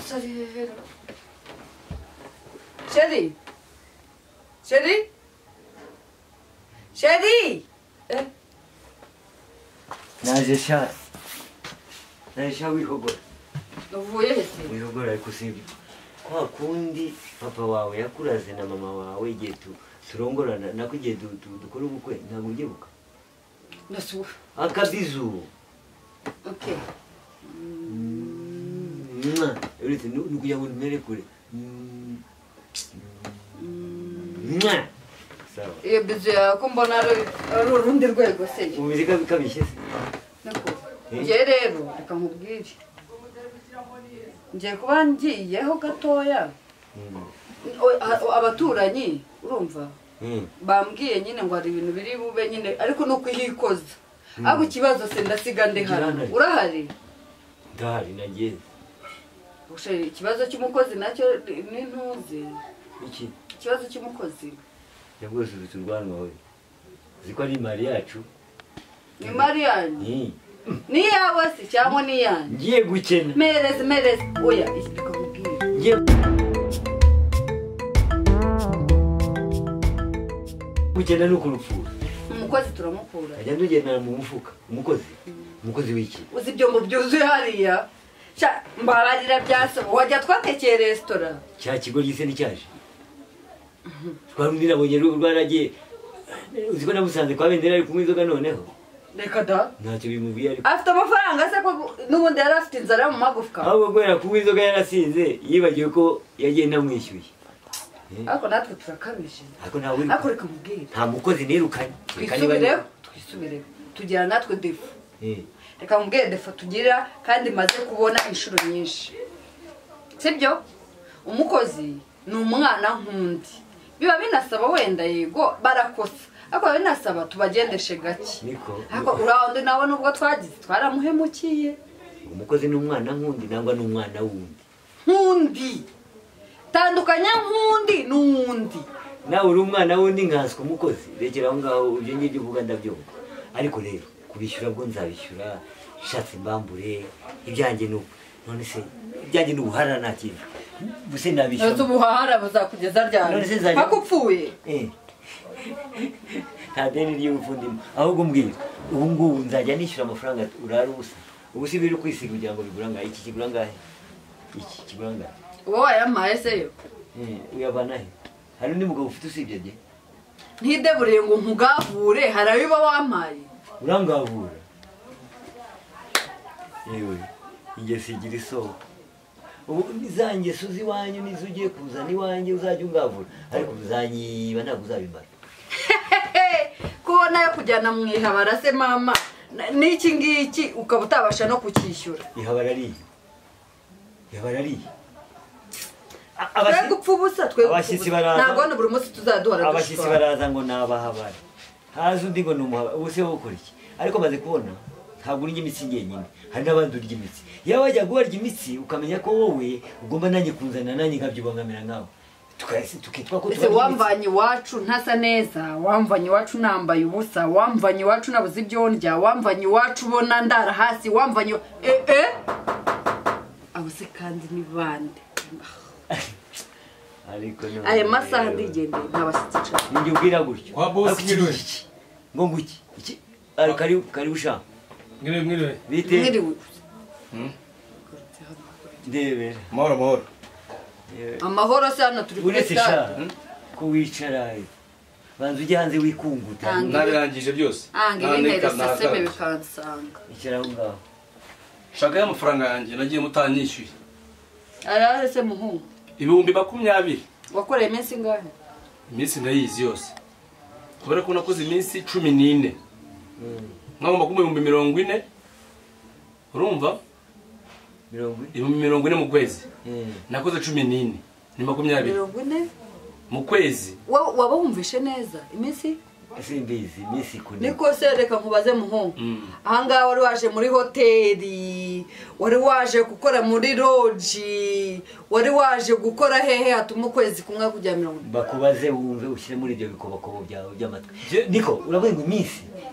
Ubusarihera. Chérie. Chérie. Chérie. Eh. Naje sha. Naje sha wihogora. Uvuye he? Wihogora ariko sibyo. Kwa kundi papa wawe yakuraze na mama wawe igihe turongorana nako igihe dukora ubukwe ntabwo ubyibuka. Ndasuba. Akabizu. Okay. Uretse nukugira ngo numere kure. Sawa. Iyo bizu yawe ko mbona ari urundi rwego se. Ubizi ko bikabishye se. Nako. Ngiye rero reka nkubwire. Ngiye kuba ngiyeho gatoya. Abaturanyi urumva bambwiye nyine ngo hari ibintu biri bube nyine ariko no kuhikoza. Ariko ikibazo se ndasiga ndi hano. Urahari? Ndahari nagiye. Ikibazo cy'umukozi nacyo ni ntuzi. Iki? Ikibazo cy'umukozi. Yabwose uturwanwa we. Ziko ari mari yacu. Ni mari yanyu? Ni yawe se cyangwa ni yanyu? Ngiye gukena. Mereze mereze. Oya, reka nkubwire. Ngiye gukena no kurupfura. Umukozi turamukura. Ajya ndugendana mu mufuka. Umukozi. Umukozi wiki? Uzi ibyombo byuzuye hariya. Cha mbabarira byasaba wajya twatekeye restaurant. Cya kigo gise ni cyaje. Twarundira bonye rwaragiye. Uziko namusanze kwa bendera ari kumwe inzoga noneho. Reka da. Ntacyo bimubwiye ariko. Afite amafaranga se ko nubundi yari afite inzara mu magufwa. Ahubwo guhera kumwe inzoga yarasinze yibagiwe ko yagiye ntamwishyuye. Ariko natwe turakabije. Ariko ntawe uri. Ariko reka mubwire. Nta mukozi nirukanye. Twisubireho, twisubireho. Tugira natwe defu. Reka mubwire defu tugira kandi maze kubona inshuro nyinshi. Sibyo? Umukozi ni umwana nkundi. Biba binasaba wenda yego barakosa. Ariko binasaba tubagendeshe gake. Niko. Ariko urawundi nawe nubwo twagize twaramuhemukiye. Umukozi ni umwana nkundi nangwa ni umwana wundi. Nkundi. Tandukanya nkundi n'undi. Nawe uri umwana wundi nkanswe umukozi. Rekera aho ngaho ibyo ngibyo uvuga ndabyumva. Ariko rero kubishyura bwo nzabishyura shatse mbambure ibyanjye nuko none se ibyanjye n'ubuhara nta kintu. Buse nabishyura. None ubuhara buzakugeza ryari? Hakupfuye. Nta deni ry'ubupfundimo. Ahubwo mbwira ubu ngubu nzajya nishyura amafaranga urara ubusa. Ubu si biri kwisiga kugira ngo bigura ngahe? Iki kigura ngahe? Iki kigura ngahe? Uwo wayampaye se yo? Uyavana he? Hari undi mugabo ufite usibye jye? Ntideburiye ngo nkugavure hari ayo uba wampaye. Urangavura? Yewe, ingeso igira isoko. Ubu za ngeso z'iwanyu nizo ugiye kuzana iwanjye uzajya ungavura. Ariko uzanyiba ntabwo uzabimara. Kubona yo kujyana mu ihabara se mama n'iki ngiki ukaba utabasha no kucyishyura. Ihabara ari. Ihabara ari. Twe gupfa ubusa twe abashyitsi baraza. Ntabwo hano buri munsi tuzaduhora. Abashyitsi baraza ngo nabahabara. Haza undi ngo numuhabara. Ubu se wowe ukora iki? Ariko maze kubona ntabwo urya imitsi njyenyine. Hari n'abandi urya imitsi. Iyo wajya guharya imitsi ukamenya ko wowe ugomba nanjye kunzana nanjye nkabyibangamira nkawe. Tukitwa ko tuba. Wamvanye iwacu ntasa neza, wamvanye iwacu nambaye ubusa, wamvanye iwacu nabuze ibyo ndya, wamvanye iwacu ubona ndara hasi, wamvanye abo se kandi ni bande? Ariko aya masaha ndigendeye nta bashyitsi nshaka. Ninjye ubwira gutyo. Kwa boss mwiriwe. Ngo nguki? Iki ari kari kari usha. Mwiriwe mwiriwe. Bite? Mwiriwe. Ndebera. Mahoro mahoro. Amahoro se hano turi kuri stade. Ko wicara banza ujye hanze wikunguta. Nabirangije byose. Ange seseme bikansanga. Icara aho ngaho. Shaka y'amafaranga yanjye nagiye mutanyishyuye. Arahe se muhungu? 20,000. Wakoreye iminsi ingahe? Iminsi ndayizi yose. Kubera ko nakoze iminsi 14. Mwagomba kumpa 40,000. Urumva? 40 mu kwezi. Nakoze 14 ni 20. 40 mu kwezi. Waba wumvishe neza iminsi? Simbizi iminsi kune. Niko se reka nkubaze muhungu. Ahangaha wari waje muri hoteli, wari waje gukora muri lodge, wari waje gukora hehe hatuma ukwezi kumwe kujya 40. Bakubaze wumve ushyire muri ibyo bikobakobo byawe by'amatwi. Niko uravuga ngo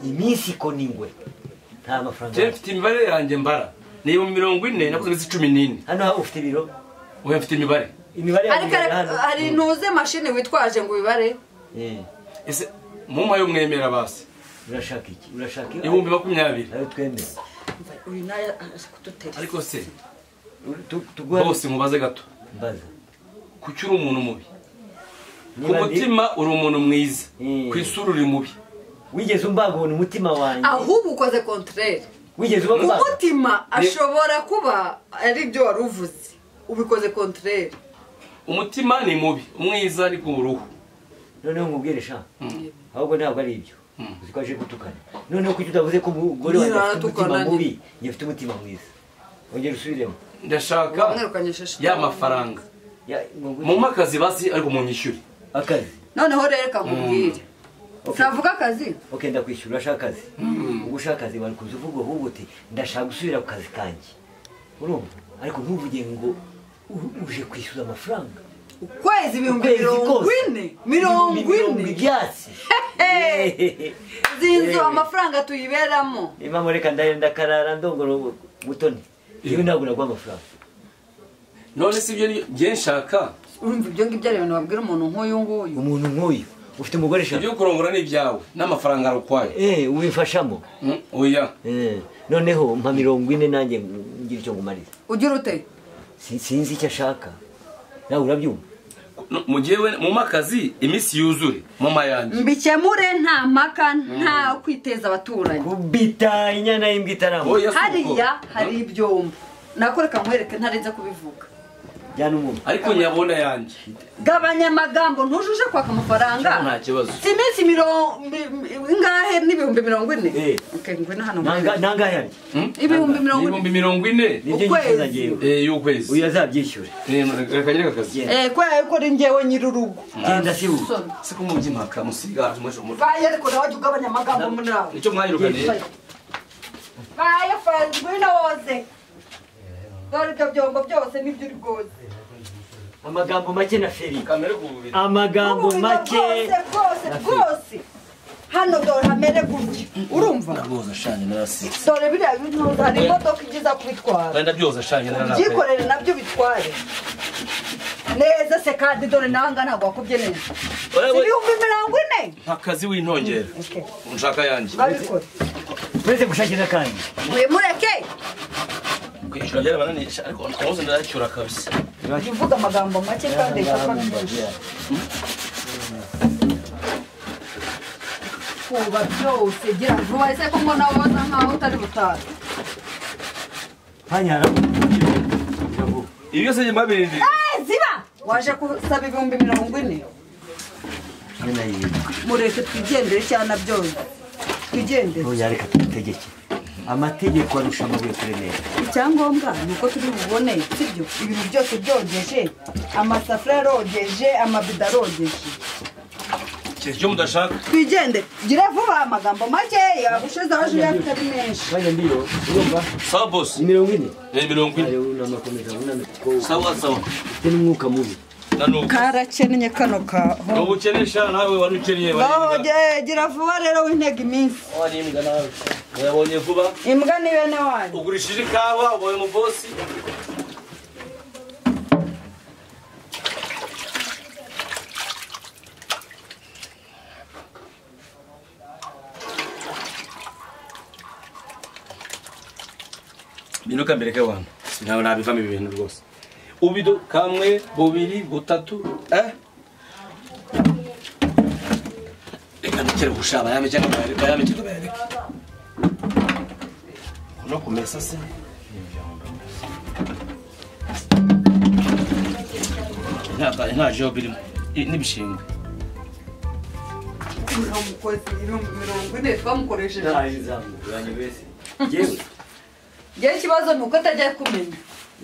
iminsi ko ningwe. Nta mafaranga. Je mfite imibare yanjye mbara. Ni 40 nakoze iminsi 14. Hano ufite ibiro? Oya mfite imibare. Imibare ariko hari ntuze mashini witwaje ngo ubibare. Ese mumpa yo mwemera basi. Urashaka iki? Urashaka 20,000. Ayo twemera. Uyu naye aje kudutera. Ariko se bose mubaze gato. Mbaza. Kuki uri umuntu mubi? Ku mutima uri umuntu mwiza, ku isura uri mubi. Wigeze umbaga ubona umutima wanjye. Ahubwo ukoze contraire. Wigeze umbaga. Umutima ashobora kuba ari byo wari uvuze. Ubikoze contraire. Umutima ni mubi, umwiza ari ku ruhu. Noneho nkubwire sha. Ahubwo ntabwo ari ibyo. Uzi ko aje gutukana. Noneho kuki utavuze ko umugore wanjye afite umutima mubi, njye mfite umutima mwiza. Ongera usubiremo. Ndashaka ya mafaranga. Mumpa akazi basi ariko munyishyure. Akazi. Noneho rero kakubwire. Savuga akazi? Okay, ndakwishyura urashaka akazi. Ubwo ushaka akazi bari kuza uvuga ahubwo uti ndashaka gusubira ku kazi kanjye. Urumva? Ariko ntuvuge ngo uje kwishyura amafaranga. Ukwezi 40,000. 40 ibyatsi. Zinzu amafaranga tuyiberamo. Imamo reka ndagenda karara ndongora mutoni. Yewe ntabwo nagwa amafaranga. None si ibyo ngiye nshaka. Urumva ibyo ngibyo ari ibintu babwira umuntu nk'uyu nguyu. Umuntu nk'uyu ufite umugore sha. Ibyo kurongora ni ibyawe n'amafaranga arukwaye. Ubifashamo. Oya. Noneho mpa 40 nanjye ngira icyo ngumariza. Ugira ute? Sinzi icyo ashaka. Nawe urabyumva. Mugiye mu makazi iminsi yuzure mu mayanjye. Mbikemure nta mpaka nta kwiteza abaturanyi. Kubita inyana y'imbwa itaramo. Hariya hari ibyombo. Nakoreka nkwereke ntarenze kubivuga. Jyana umuntu. Ariko nyabona yanjye. Gabanya amagambo ntujuje kwaka amafaranga. Nta kibazo. Si iminsi ingahe n'ibihumbi 40. Okay, ngwino hano. Nangahe yanjye? Ibihumbi 40. Ibihumbi 40. Nibyo nyifuza ngewe. Y'ukwezi. Uyu azabyishyure. Reka nyereka akazi. Kubera yuko ari njyewe nyir'urugo. Genda si ubu. Si kumubya impaka musiga muje umutwe. Vaye ariko nawe jya ugabanya amagambo muri aho. Nicyo mwanyirukaniye. Vaye faze ngwino woze. Dore ibyo byombo byose nibyo uri bwoze. Amagambo make na feri. Amagambo make rwose rwose. Hano dore hamere gutya. Urumva? Ndabyoza shanye narasitse. Dore biriya bintu hari imodoka igiza kubitwara. Ndabyoza shanye narasitse. Ubyikorere nabyo bitware. Neza se kandi dore nanga ntabwo wakubye neza. 40,000. Akazi wintongera. Unshaka yanjye. Mureke gushakira kandi. Mureke. Kwishyura byarabananiye ariko ntamuze ndacyura kabisa. Uvuga amagambo make kandi eshaka byinshi. Kuba byose gira vuba ese ko mbona woza nkaho utari butaha. Hanyara. Ibi byose mbabirindi. Ziba! Waje kusaba 40,000. Mureke twigendere cyane byose. Twigendere. Oya reka tutegeke. Amategeko arusha amabuye kuremera. Icyangombwa nuko turi bubone sibyo ibintu byose byogeje, amasafuriya arogeje, amabido arogeje. Icyo mudashaka. Twigende gira vuba amagambo make yagushize aho uje afite ari menshi. Kanya ndiyo urumva? Sawa boss. Ni 40. Ni 40. Ayo unamakomeza unameko. Sawa sawa. Ufite n'umwuka mubi. Karakennye kano ka. Ubukenesha nawe wari ukennye wari. Gira vuba rero wintega iminsi. Wari imbwa nawe. Yabonye vuba. Imbwa ni bene wanyu. Ugurishije ikawa ubaye mu boss. Binuka mbere ke wana. Nawe nabivamo ibintu rwose. Ubido kamwe, bubiri, butatu, Reka ndekere gushaba yame cyangwa bayame cyangwa bayareke. No kumesa se. Nta job irimo n'ibishingwe. Umukozi 40 twamukoresheje. Ntayizamu wese. Yewe. Ngewe ikibazo ni uko atajya kumenya.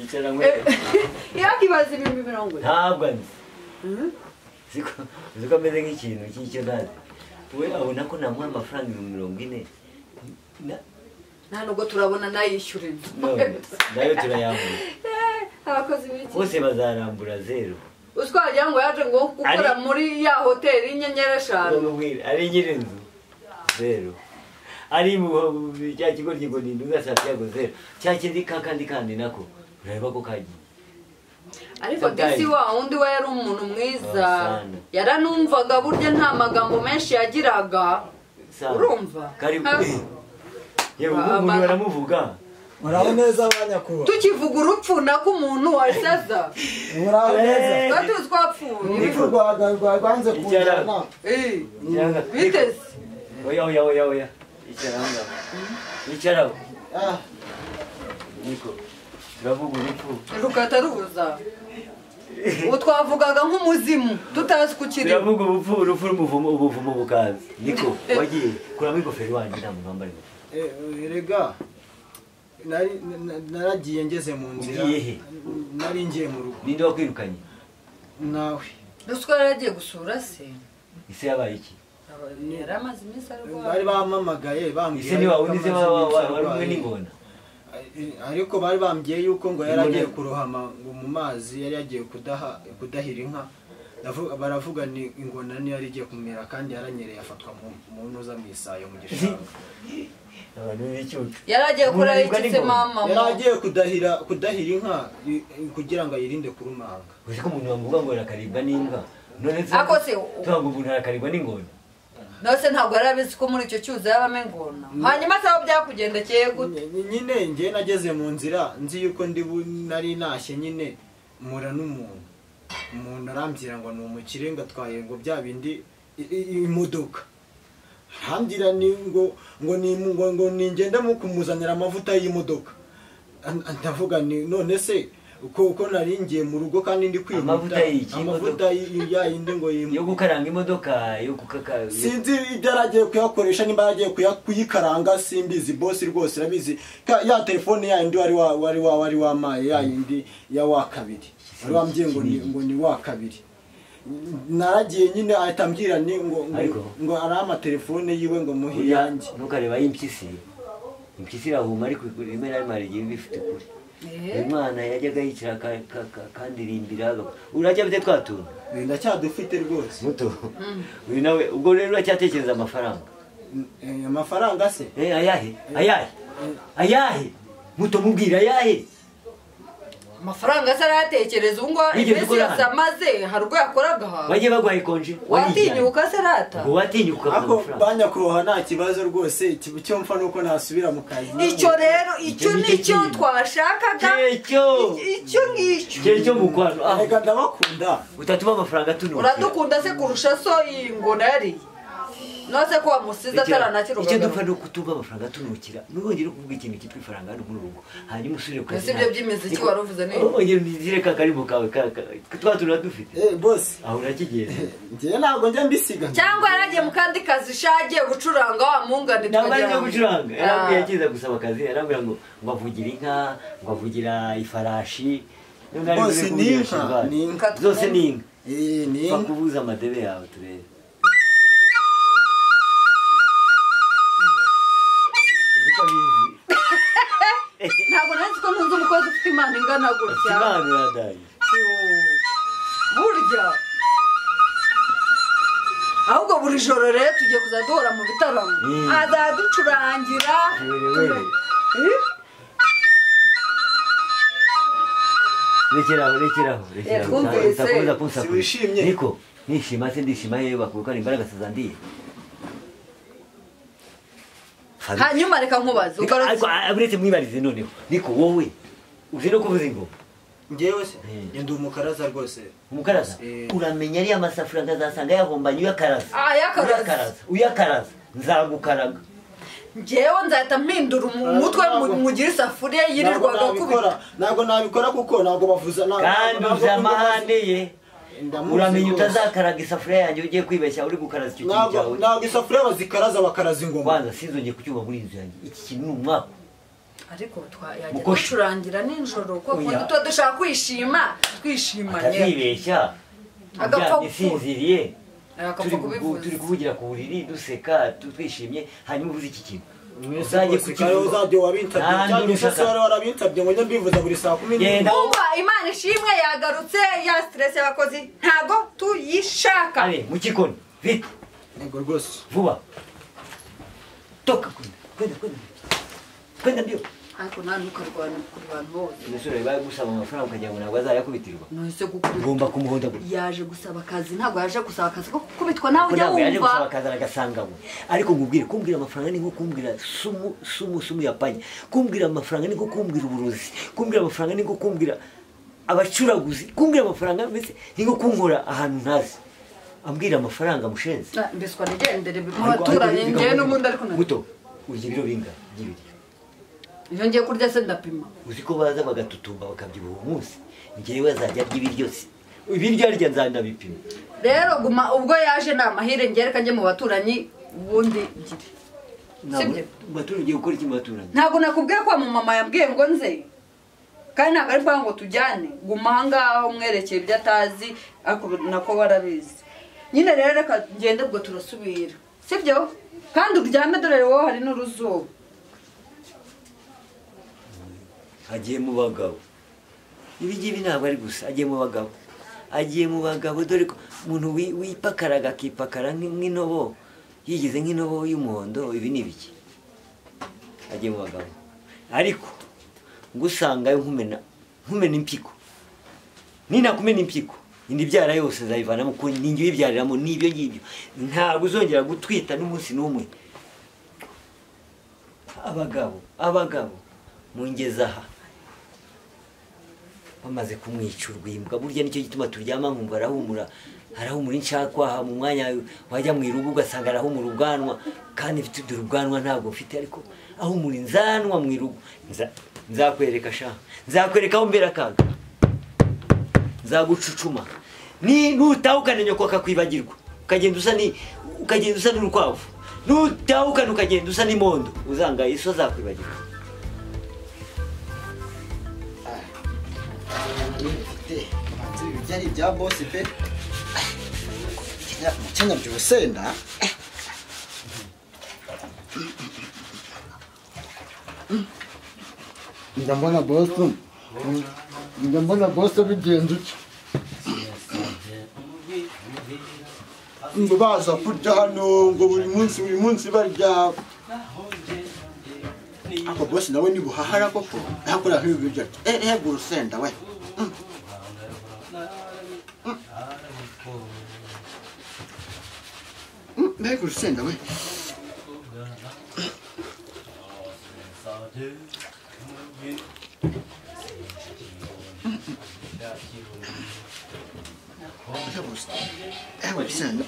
Icara ngwe. Yakibaza 40,000. Ntabwo nzi. Ziko ameze nk'ikintu cy'icyo ntazi. We abona ko namuha amafaranga 40,000. Nta nubwo turabona nayishyura inzu. Nayo turayambura. Abakozi b'iki? Bose bazarambura zero. Uswagira ngo yaje ngo gukora muri ya hoteli y'inyenyeri 5. Ari nyir'inzu. Zero. Ari mu cya kigo ry'ingonindu ngasatyago zero. Cya kindi kakandi kandi nako. Urareba ko kagiye. Ariko disi wa wundi we yari umuntu mwiza, yaranumvaga burya nta magambo menshi yagiraga. Urumva? Karibu. Yewe umuntu baramuvuga. Muraho neza abanyakuba. Tukivuga urupfu nako umuntu wasaza. Muraho neza. Batuzi twapfuye. Urupfu rwanze kujyana. Biteze. Oya oya oya oya. Icara ngaho. Icara. Ah. Niko. Turavuga urupfu. Rukataruza. Ubu twavugaga nk'umuzimu tutazi kukiri. Turavuga urupfu, urupfu rumuvumo, ubuvumo bukaza. Niko wagiye kuramo ingofero wanjye nta muntu wambaye ingofero. Erega naragiye ngeze mu nzira. Nari ngiye mu rugo. Ninde wakwirukanye? Nawe. Ruswa yaragiye gusura se. Ise yabaye iki? Yari amaze iminsi arwaye. Bari bamamagaye bambwira. Ise ni wawe unize wari umwe n'ingona. Ariko bari bambwiye yuko ngo yaragiye kurohama ngo mu mazi, yari yagiye kudahira inka. Baravuga ni ingona ni yari igiye kumera kandi yaranyereye afatwa mu ntuza mu isayo mu gishanga. Abantu b'icyucu. Yaragiye gukora iki se mama? Yaragiye kudahira inka kugira ngo ayirinde kurumanga. Uzi ko umuntu bamuvuga ngo arakaribwa n'imbwa. None se ako se tuvuga umuntu arakaribwa n'ingona. Nose ntabwo yarabizi ko muri icyo cyuzi yabamo ingona. Hanyuma se aho byakugendekeye gute? Nyine ngiye nageze mu nzira nzi yuko ndi nari nashye nyine mura n'umuntu. Umuntu arambwira ngo ni umukire ngo atwaye ngo bya bindi imodoka. Arambwira ni ngo ngo ni ngo ngo ningenda mu kumuzanira amavuta y'imodoka. Ndavuga ni none se uko nari ngiye mu rugo kandi ndi kwihuta. Amavuta ya yindi ngo yo gukaranga imodoka yo gukaka. Sinzi ibyo aragiye kuyakoresha nimba aragiye kuyikaranga simbizi boss rwose rabizi. Ya telefone ya yindi wari wamaye ya yindi ya wa kabiri. Wari wambwiye ngo ni wa kabiri. Naragiye nyine ahita ambwira ni ngo ngo ari ama telefone yiwe ngo muhe yanjye. Ntukareba impyisi. Impyisi irahuma ariko rimwe na rimwe hari igihe bifite ukuri. Umwana yajyaga yicara akandirimbira. Urajya bite twatuntu? Ndacyadufite rwose. Muto. Uyu nawe ubwo rero uracyatekereza amafaranga. Amafaranga se? Ayahe? Ayahe? Ayahe? Muto mubwira ayahe? Amafaranga se arayatekereza ubu ngo iminsi yose amaze hari ubwo yakoraga aha. Bagiye baguha ikonje. Watinyuka se rata? Watinyuka ako banyakubaha nta kibazo rwose icyo mfa nuko nasubira mu kazi. Icyo rero icyo nicyo twashakaga. Icyo ngicyo. Icyo mukwano. Reka ndabakunda. Utatuma amafaranga tunuka. Uradukunda se kurusha so ingona yari. Nose ko wamusiza ataranakira. Icyo dupfa no kutuba amafaranga tunukira. Nubongera kuvuga ikintu cyitwa ifaranga hano muri rugo. Hanyuma usubire ku kazi. Ese ibyo by'imiziki waruvuze neza. Ongera unizire ka karibu kawe twa dufite. Boss. Aho urakigenda. Ngiye ntabwo njya mbisiga. Cyangwa yaragiye mu kandi kazi shagiye gucuranga wa mungane tukajya. Ntabwo ari gucuranga. Yarambwiye akiza gusaba akazi yarambwira ngo ngo avugira inka, ngo avugira ifarashi. Boss ni inka, ni inka. Zose ni inka. Ni inka. Bakubuza amadebe yawe turebe. Ntabwo nzi ko ntunze umukozi ufite imana ingana gutya. Imana iradaye. Burya. Ahubwo buri joro rero tugiye kuzaduhora mu bitaramo. Azaducurangira. Rekeraho, rekeraho, rekeraho. Utakomeza kunsakuriza. Wishimye? Niko, nishima se ndishima hehe bakukana imbaraga zazandiye. Hanyuma reka nkubaze ugarutse uretse mwibarize noneho niko wowe uzi no kuvuza ingoma. Ngewe se ndi umukaraza rwose. Umukaraza uramenya ari amasafuriya nkazasanga yahombanye uyakaraza. Uyakaraza uyakaraza nzagukaraga. Ngewe nzahita mpindura umutwe mugira isafuriya yirirwaga kubikora. Ntabwo nabikora kuko ntabwo bavuza kandi uzi amahane ye. Uramenya utazakaraga isafuriya yanjye ugiye kwibeshya uri gukaraza icyo kintu cyawe. Ntabwo isafuriya bazikaraza bakaraza ingoma. Kwanza sinzongeye kucyumva muri inzu yanjye. Iki kintu ni umwaka. Ariko yajya gucurangira nijoro kuko tuba dushaka kwishima twishimanye. Atazibeshya. Agapfa gusinziriye. Turi kuvugira ku buriri duseka twishimye hanyuma uvuze iki kintu. Uzajye kukivuga wabinsabye cyangwa se wari warabinsabye ngo njye mbivuza buri saa 10. Umva Imana ishimwe yagarutse ya stress y'abakozi ntago tuyishaka. Ale mu kikoni vite. Yego rwose. Vuba. Toka kwenda kwenda kwenda. Kwenda mbio. Ariko nta ntukarwana ku bantu bose. Umusore baye gusaba amafaranga ukagira ngo ntabwo azayakubitirwa. None gukubitwa. Ngomba kumuhondagura. Yaje gusaba akazi ntabwo yaje gusaba akazi ko gukubitwa nawe ujya wumva. Yaje gusaba akazi aragasanga we. Ariko ngubwire kumbwira amafaranga ni nko kumbwira sumu sumu sumu ya panya. Kumbwira amafaranga ni nko kumbwira uburozi. Kumbwira amafaranga ni nko kumbwira abacuraguzi. Kumbwira amafaranga mbese ni nko kunkora ahantu ntazi. Ambwira amafaranga mushenzi. Mbeswa nigendere mu baturanyi ngiye n'ubundi ariko na. Muto urya ibiro binga by'ibiryo. Iyo ngiye kurya se ndapima. Uzi ko baza bagatutumba bakabyibuha umunsi. Ngewe azajya arya ibiryo se. Ibiryo arya nzanabipima. Rero guma ubwo yaje na mahire ngereka nje mu baturanyi ubundi ngire. Sibyo? Baturanyi ugiye gukora iki mu baturanyi? Ntabwo nakubwiye ko mu mama yambwiye ngo nze. Kandi ntabwo ari ngo tujyane. Guma ahangaho mwerekeye ibyo atazi ariko nako warabizi. Nyine rero reka ngende ubwo turasubira. Sibyo? Kandi uryame dore wowe hari n'uruzuba. Agiye mu bagabo. Ibi ngibi ntabwo ari gusa agiye mu bagabo. Agiye mu bagabo dore ko umuntu wipakaraga akipakara nk'intobo yigize nk'intobo y'umuhondo ibi ni ibiki. Agiye mu bagabo. Ariko ngusangayo nkumena impiko. Nina kumena impiko indi byara yose zayivanamo ko ningi bibyariramo nibyo ngibyo. Ntabwo uzongera gutwita n'umunsi n'umwe. Abagabo abagabo mungeza aha bamaze kumwica urwimbwa burya nicyo gituma turyama nkumva arahumura arahumura inshakwaha mu mwanya wajya mu irugu ugasanga arahumura ubwanwa kandi mfite dore ubwanwa ntabwo mfite ariko ahumura inzanwa mu irugu. Nzakwereka sha nzakwereka aho mbera akaga nzagucucuma ni nutahukana nyoko akakwibagirwa ukagenda usa ni ukagenda usa n'urukwavu nutahukana ukagenda usa n'imondo uzanga iso azakwibagirwa. Byari bya boss pe Kenya by'urusenda ndambona boss ndambona boss bigenze uko ngo baza kurya hano ngo buri munsi barya ako boss nawe ni buhahara koko akora nk'ibyo urusenda we. Mbega urusenda we. Urusenda.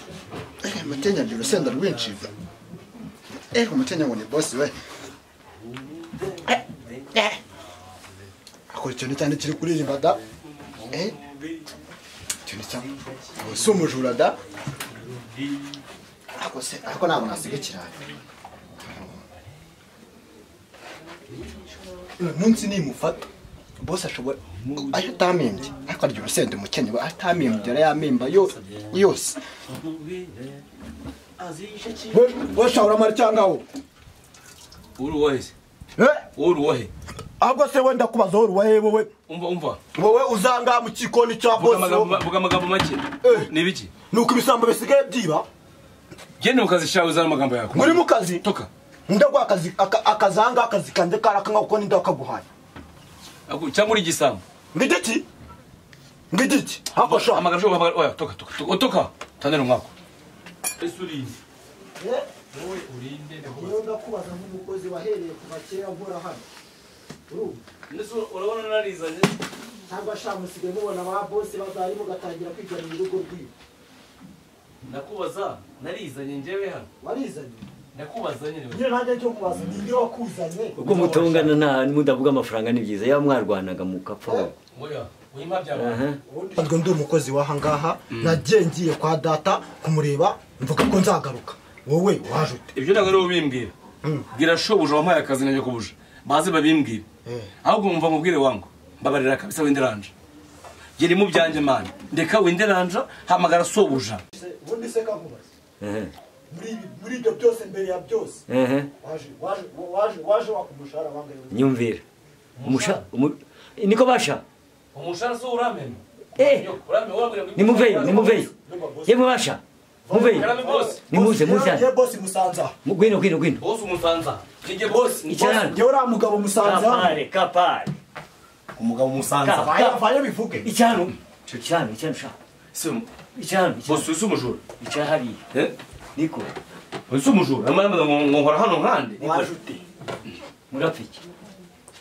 Mutenya ndi urusenda rwinshi. Umutenya ngo ni boss we. Akora ikintu cyane kiri kuririmba da. Ikintu cyane. Si umujura da. Ako ntabwo nasiga ikirayi. Uyu munsi nimufata boss ashobora ayo atamimbye ariko arya urusenda umukene we atamimbye arayamimba yose. We uramara cyangwa wo uri uwahe se? Uri uwahe? Ahubwo se wenda kubaza uri uwahe wowe? Umva wowe uzanga mu kikoni cya boss. Vuga amagambo make. Ni ibiki? Nuko ibisambo bisigaye byiba. Genda mu kazi shawe uzana amagambo yako. Muri mu kazi? Toka. Ndagwa akazi akazanga akazi kanje karakanga kuko ndakaguhaye. Ako cyangwa uri igisambo. Ngigiki? Ngigiki? Hako sha. Amagambo oya toka toka toka. Tanera umwako. Ese wowe urinde ndakubaza nk'umukozi wahereye kuva kera nkora hano. Urumva? Nese urabona narizanye cyangwa sha musigaye mubona ba boss bazari mugatangira kwiga mu rugo rwiwe. Ndakubaza narizanye njyewe hano. Warizanye? Ndakubaza nyine. Nyine nanjye cyo kubaza ninde wakuzanye? Uko mutongana nta mudavuga amafaranga ni byiza yaba mwarwanaga mukapfa. Oya, wimpa byaba. Ntabwo ndi umukozi waha ngaha nagiye ngiye kwa data kumureba mvuga ko nzagaruka. Wowe waje ute? Ibyo ntabwo ari ubimbwira. Bwira shobuja wampaye akazi nanjye kubuja. Baze babimbwira. Ahubwo mumva mubwire wangu. Mbabarira kabisa winderanje. Geri mu byanjye man. Ndeka winderanje hamagara sobuja. Ubundi se kakubaza. Muri ibyo byose mbere ya byose. Waje wakumushara wangaye. Nyumvira. Umusha niko basha. Umushara so uramena. Nimuveyo, nimuveyo. Yemwe basha. Muve. Nimuze muze. Ye boss musanza. Ngwino ngwino ngwino. Boss umusanza. Kije boss. Icyana. Njye uriya mugabo musanza. Kapare kapare. Umugabo musanza. Vayo bivuge. Icyano. Icyano icyano sha. Sim. Icyano. Boss usu umujura. Icyahari. Eh? Niko. Usu umujura. Amara ngo nkora hano nkande. Waje ute? Murapfiki.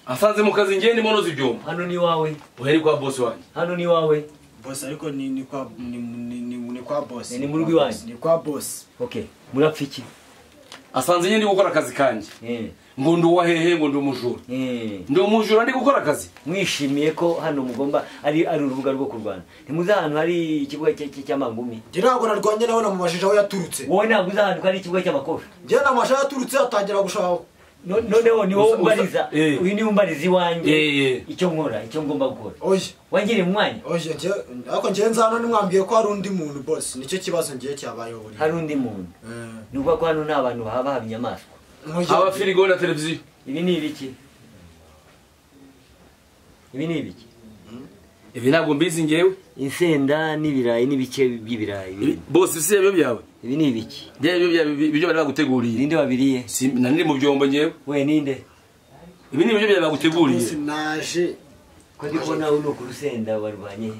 Asanze mu kazi ngende monoza ibyuma. Hano ni wawe. Uheri kwa boss wanjye. Hano ni wawe. Boss ariko ni kwa ni kwa boss. Ni mu rugo iwanjye. Ni kwa boss. Okay. Murapfiki. Asanze ngende gukora akazi kanje. Ngo ndi uwahehe ngo ndi umujura. Ndi umujura ndi gukora akazi. Mwishimiye ko hano mugomba ari urubuga rwo kurwana. Ntimuzi ahantu hari ikibuga cy'amangumi. Njye ntabwo narwanye nawe namubajije aho yaturutse. Wowe ntabwo uzi ahantu hari ikibuga cy'amakofi. Njye namubajije aho yaturutse atangira gushaka. Noneho ni wowe umbariza. Uyu ni umbariza iwanjye. Icyo nkora, icyo ngomba gukora. Oye. Wangire mu mwanya. Oye, njye ariko njye nza hano nimwambwiye ko hari undi muntu boss. Nicyo kibazo ngiye cyabayeho buri. Hari undi muntu. Ni ukuvuga ko hano nta bantu bahaba haba inyamaswa. Haba firigo na televiziyo. Ibi ni ibiki? Ibi ni ibiki? Ibi ntabwo mbizi ngewe. Insenda n'ibirayi n'ibice by'ibirayi. Boss si ibyo byawe. Ibi ni ibiki? Ngewe ibyo byawe ibyo bari baguteguriye. Ninde wabiriye? Si nari mu byombo ngewe. We ninde? Ibi ni ibyo byawe baguteguriye. Boss naje. Ko ndi kubona uno ku rusenda warwanye.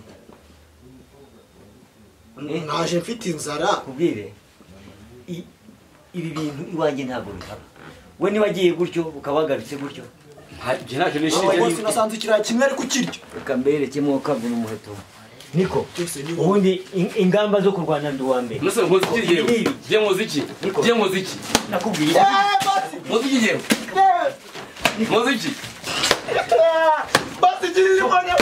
Naje mfite inzara. Kubwire. Ibi bintu iwanjye ntabwo bihaba. We niba agiye gutyo ukabagarutse gutyo. Nta ntacyo nishije. Boss nasanze ikirayi kimwe ari kukirya. Reka mberekemo kavuna umuheto. Niko. Ubundi ingamba zo kurwana ndi uwa mbere. Nose nkoze iki yewe? Ngiye nkoze iki? Ngiye nkoze iki? Nakubwiye. Nkoze iki yewe? Nkoze iki? Boss igirira imana.